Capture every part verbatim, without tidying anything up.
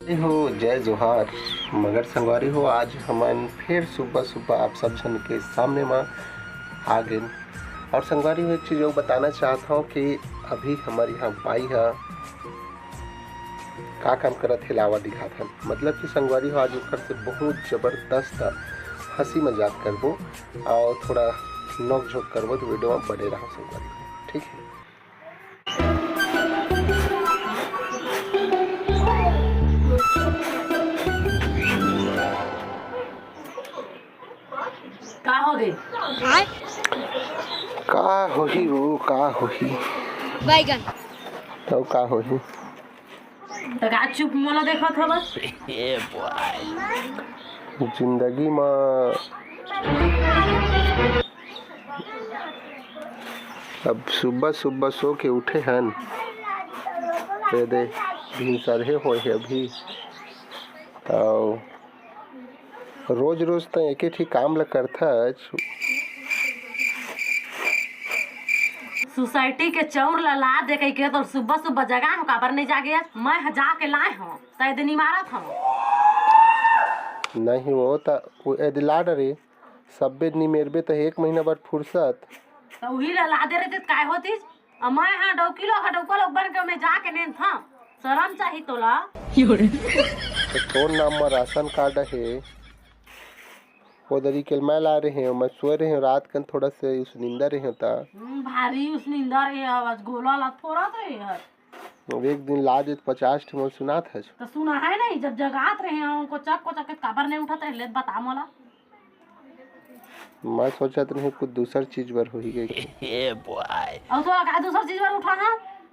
हो, जय जोहार। मगर संगवारी हो, आज हमन फिर सुबह सुबह आप सब झन के सामने म आ गेन। और संगवारी हो, एक चीज अउ बताना चाहत हव कि अभी हमर यहाँ बाई ह का काम करत हे, लावा दिखात हन। मतलब कि संगवारी हो, आज ओकर से बहुत जबरदस्त हंसी मजाक करबो और थोड़ा नोक झोंक करबो, तो वीडियो में बने रहो संगवारी हो, ठीक है। का हो गे? का होही वो, का होही? बैगन। तो का होही? त का चुप मोला देखत हवस? जिंदगी म अब सुबह सुबह सो के उठे हन, ते दे भिनसरहे होए हे अभी। तो रोज रोज त एके ठी काम ल करथच। सोसाइटी के चौर ल ला दे कहिके तो सुबह सुबह जगा हो, काबर नहीं जागे? मैं ह जाके लाए हूँ, तय दिन मारत हूँ। नहीं वो त वो एदे ला डरे, सब्बे निमेरबे त एक महीना बर फुर्सत। त उही ल ला दे रहिते त काय होतिस? अब मैं हा डौकी लोग, हा डौका लोग बन के मैं जाके नेन था। शरम चाही तोला। त तोर नाम म राशन कार्ड हे, ओ दरी के मैं ला रहे हूँ, मैं सोए रहे हूँ रात कन, थोड़ा से उसनिंदा रहे हूँ ता। हम्म, भारी उसनिंदा रहे हवस, गोला ला फोरत रहे हस। अब एक दिन ला दे त पचास ठे मोर सुनात हस। त सुना है नहीं, जब जगात रहे हूँ, कोचक कोचक के काबर नहीं उठत रहे, ले बता मोला। मैं सोचत रहे कुछ दूसर चीज बर होही गई। A boy. और तो का दूसर चीज बर उठा है?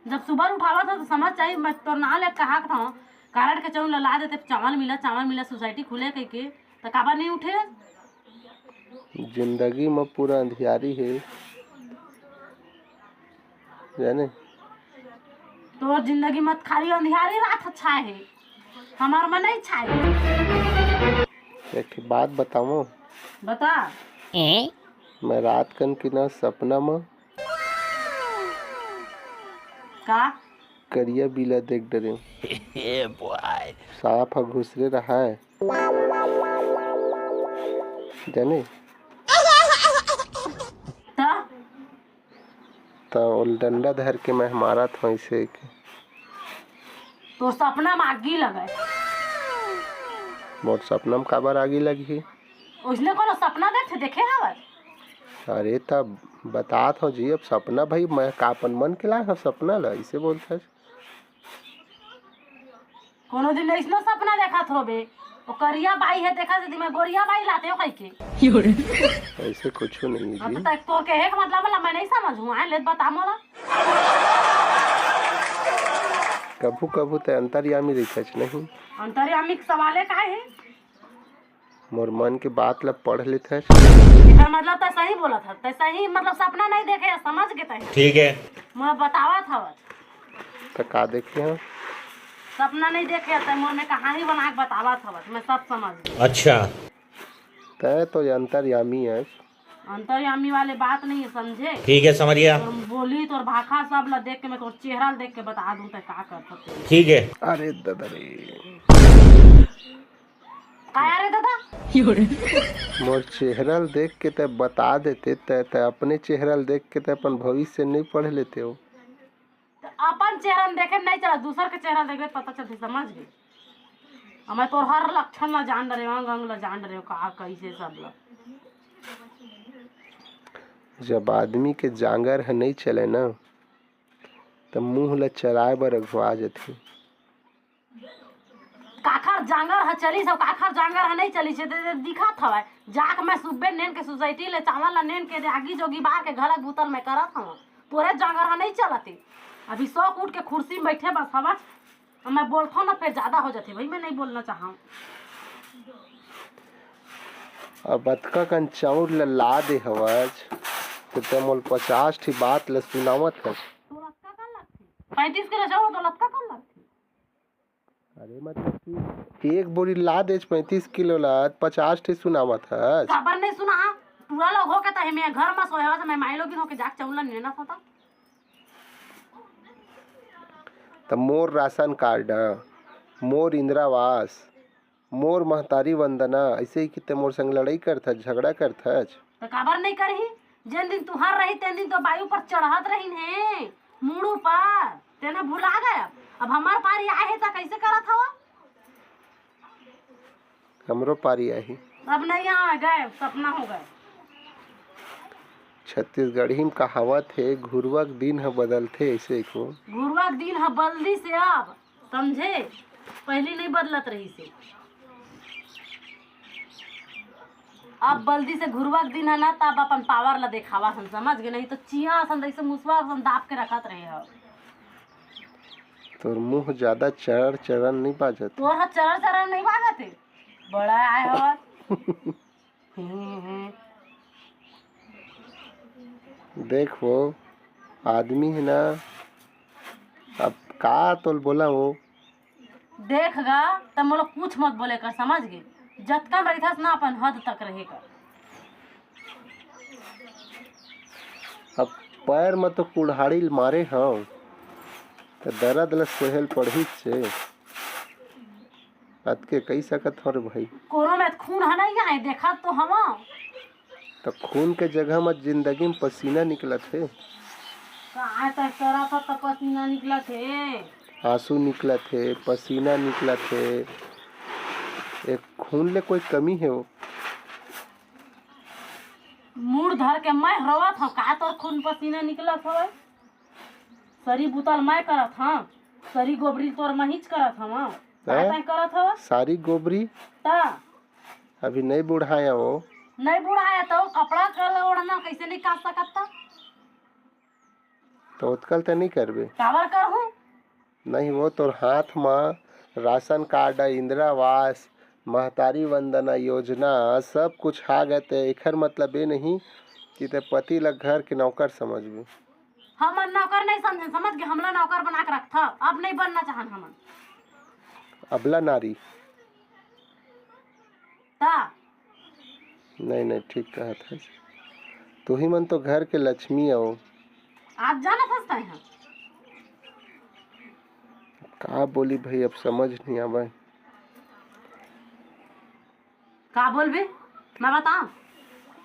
जब सुबह उठावा था तो समझ चाहिए, मैं तोर नाम ले कहा था, कारड के चौर ल ला देते, चावल मिला, चावल मिला, सोसाइटी खुले कहिके, त काबर नहीं उठे? जिंदगी म पूरा अंधियारी हे, जाने। तोर जिंदगी म खाली अंधियारी रात छाए हे, हमार म नहीं छाए। एक ठे बात बतावं? बता। मैं रात कन के ना सपना म का? करिया बिला देख डरेंव। A boy. सांप ह घुसरे रहाय। जाने? त? त ओल डंडा धर के मैं मारत हूँ ऐसे के। तो सपना में आगी लगे। मोर सपना में काबर आगी लगही? उसने कोनो सपना देखे, देखे हवस? अरे तब बतात हो जी, अब सपना भाई, मैं का अपन मन के लाए हव सपना ला, ऐसे बोलथस। कोनो दिन ऐसनो सपना देखत होबे, ओ करिया बाई है, देखा जदी मैं गोरिया बाई लाते हो कहि के। ऐसे कुछ नहीं अब जी। तक तोर के एक मतलब वाला मैं नहीं समझ हूँ, आए ले बता मोला। कभू कभू ते अंतर्यामी रहिथस नहीं। अंतर्यामी के सवाले का है? मोर मन के बात ला पढ़ लेथस। एकर मतलब तै सही बोलत हस, तै सही मतलब सपना नहीं देखे, समझ गे तै। ठीक है। मोला बतावत हवस। त का देखे हव? सपना नहीं देखे, तै मोर में कहानी बना के बतावत हवस, मैं सब समझ गे। अच्छा। तै तो अंतर्यामी हस। अंतर्यामी वाले बात नहीं है, समझे? ठीक है, समझ गया। तोर बोली, तोर भाखा सब ला देख के मैं तोर चेहरा ला देख के बता दूं तै का कर सकते। ठीक है। अरे दादा रे। काय रे दादा? मोर चेहरा ल देख के तै बता देते, तै, तै अपने चेहरा ल देख के तै अपन भविष्य नहीं पढ़ लेते हो। त अपन चेहरा ल देखे नहीं चला, दूसर के चेहरा ल देखे पता चलते, समझ गए? अब मैं तोर हर लक्षण ला जान डरे, अंग अंग ला जान डरे, का कैसे सब ला। जब आदमी के जांगर ह नहीं चले ना, त मुंह ला चलाए बर अघुआ जथे। काखर जांगर ह चलिस अउ काखर जांगर ह नहीं चलिस, ए दे, दे, दिखत हवय। जाके मैं सुबे नेन के सोसाइटी ले चावल ला नेन के दे, आगी जोगी बार के घलक भूतल मैं करत हवं। तोरे जांगर ह नहीं चलत हे। अभी सो उठ के कुर्सी में बैठे बस हवच। अब मैं बोलथों ना, फिर ज्यादा हो जाथे भाई, मैं नहीं बोलना चाहूँ। अब अतका कन चाउर ल ला दे हवच, त तै मोल पचास ठी बात ल सुनावत हस। तोर अतका कन लगथे? पैंतीस किलो चाउर तोर अतका कन लगथे? अरे मतलब कि एक बोरी ला देच पैंतीस किलो ला, पचास ठी सुनावत हस। काबर नहीं सुना? टूरा लोग होके तहे मैं घर म सोए हवस, मैं माई लोगिन होके जाके चाउर ल नेना होता। त मोर राशन कार्ड, मोर इंदिरा आवास, मोर महतारी वंदना, अइसे ही कि ते मोर संग लड़ई करथस, झगड़ा करथस। त काबर नइ करही? जेन दिन तुंहर रही, तेन दिन तो बाई ऊपर चढ़त रहिन हे, मुड़ ऊपर। तेन भुला गय। अब हमर पारी आए हे, त कइसे करत हव? हमरो पारी आही। अब नइ आए, गय, सपना हो गय। छत्तीसगढ़ी म कहावत हे, घुरवा के दिन ह बदलथे, अइसे को। घुरवा के दिन ह बदलिस हे अब, समझे? पहिली नइ बदलत रहिस हे। अब बदलिस हे घुरवा के दिन ह ना, त अब अपन पावर ला देखावत हन, समझ गे? नहीं तो चिंहा असन, जइसे मुसवा असन दाब के रखत रहे हव। तोर मुंह जादा चरर चरर नइ बाजत हे। तोर ह चरर चरर नइ बाजत हे, बड़ा आए हवस। हम्म, हम्म। देख वो, आदमी हे ना, अब का तोल बोला वो? देख गा, त मोला कुछ मत बोले कर, समझ गे? जतका म रहिथस ना, अपन हद तक रहे कर। अब पैर म तो कुल्हाड़ी ल मारे हव, त दरद ल सोहे ल पड़ही से। अतके कहि सकत हव रे भाई। कोनो में खून ह नइ आए, देखत तो हवं। त खून के जगह म जिंदगी म पसीना निकलत हे। काय तय करत हस त पसीना निकलत हे? आंसू निकलत हे, पसीना निकलत हे। ए खून ले कोई कमी हे वो? मुड़ धर के मैं रोवत हंव, का तोर खून पसीना निकलत हवय? सरी बुता ल मैं करत हंव, सरी गोबरी तोर महिच करत हंव। का हैं? तय करत हव? सारी गोबरी? त? अभी नइ बुढ़ाया वो। नइ बुढ़ाया त कपड़ा के ओढ़ना कइसे नइ काट सकत त? त ओतकल त नइ करबे। काबर करहूं? नहीं वो तोर हाथ म राशन कार्ड, इंदिरा आवास, महतारी वंदना योजना सब कुछ आ गे, त एखर मतलब ए नहीं कि ते पति ल घर के नौकर समझबे। हमन नौकर नइ समझन, समझ गे? हमला नौकर बना के रखथव, अब नइ बनना चाहन हमन। अबला नारी। त? नहीं, नहीं, ठीक कहत हस। तुही मन तो घर के लक्ष्मी अव। आप जानत हस तैं ह? का बोली भाई, अब समझ नहीं आवय। का बोलबे? मैं बताऊं?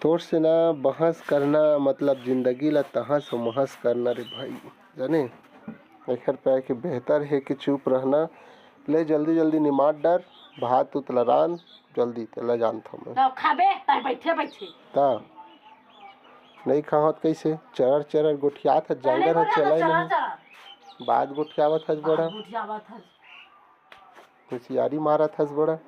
तोर से ना बहस करना, मतलब जिंदगी ला तहस महस करना रे भाई, जाने? एखर पे के बेहतर हे कि चुप रहना। ले जल्दी जल्दी निमाट डर, भात उत ला रांध जल्दी, तेला जानथव मैं। तब खाबे, तैं बैठे बैठे। ता नहीं खावत कइसे? चरर चरर गोठियात हस, तैं जांगर नहीं ह बोला चलय तो नहीं। चरर चरर। बात गोठियावत हस बड़ा। बात गोठियावत हस। होशियारी मारत हस बड़ा।